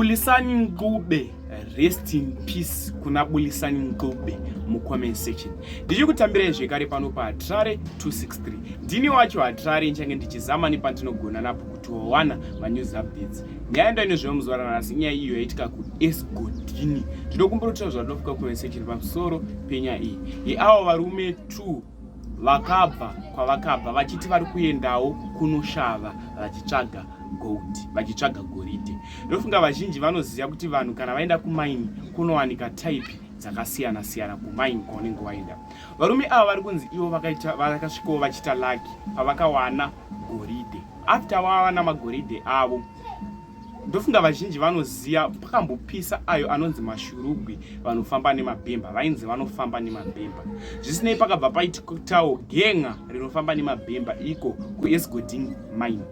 Bulisani Ncube, rest in peace kuna Bulisani Ncube mucomment section. Ndichikutambirai zvekare pano paHatirare 263. Ndini wacho Hatirare nchange ndichizama nepandinogona napo kuti wawana manews updates. Nyaya ndainezveyo muzuva ranhasi inyaya iyo yaitika kuEsgodini. Ndinokumbira kuti zvadofika comment section pamusoro penyaya iyi. Yeavo varume 2 vakabva kwavakabva vachiti vari kuendawo kunoshava vachitsvaga gold, vachitsvaga goridhe. Ndofunga vazhinji vanoziva kuti vanhu kana vaenda kumaini kunowanika type dzakasiyana siyana kumaini kwaunenge waenda. Varume ava vari kunzi ivo vakasvikawo vachiita lucky pavakawana goridhe. After vawana magoridhe avo, ndofunga vazhinji vanoziva pakambopisa ayo anonzi mashurugwi, vanofamba nemabhemba, vainzi vanofamba nemabhemba. Zvisinei, pakabva paitawo genga rinofamba nemabhemba iko kuEsgodin mine.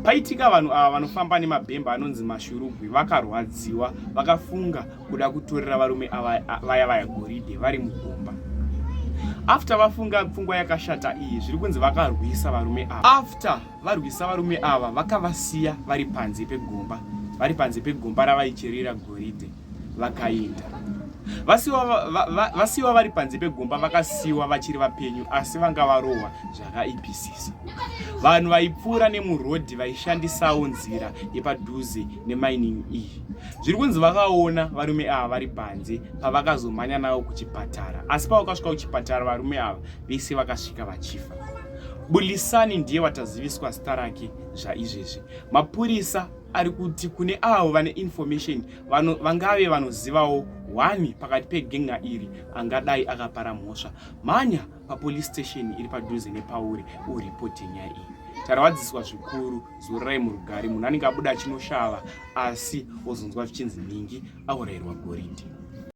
Paitika vanhu ava vanofamba nemabhemba anonzi mashurugwi vakarwadziwa, vakafunga kuda kutorera varume ava vaya vaya goridhe vari mugomba. After vafunga pfungwa yakashata iyi, zviri kunzi vakarwisa varume ava. After varwisa varume ava, vakavasiya vari panze pegomba, vari panze pegomba ravaicherera goridhe, vakaenda. Vasiwa vari panze pegomba, vakasiwa vachiri vapenyu, asi vanga varohwa zvakaipisisa. Vanhu vaipfuura nemurodhi vaishandisawo nzira yepadhuze nemining iyi, zviri kunzi vakaona varume ava vari panze pavakazomhanya navo kuchipatara. Asi pavakasvika kuchipatara, varume ava vese vakasvika vachifa. Bulisani ndiye wataziviswa zita rake zvaizvezvi. Mapurisa ari kuti kune avo vane information, vangave vanozivawo one pakati pegenga iri angadai akapara mhosva, mhanya papolice station iri padhuze nepauri uripote nyaya iyi. Tarwadziswa zvikuru, zororai murugare. Munhu anenge abuda achinoshava, asi wozonzwa zvichinzi nhingi aurayirwa goridhe.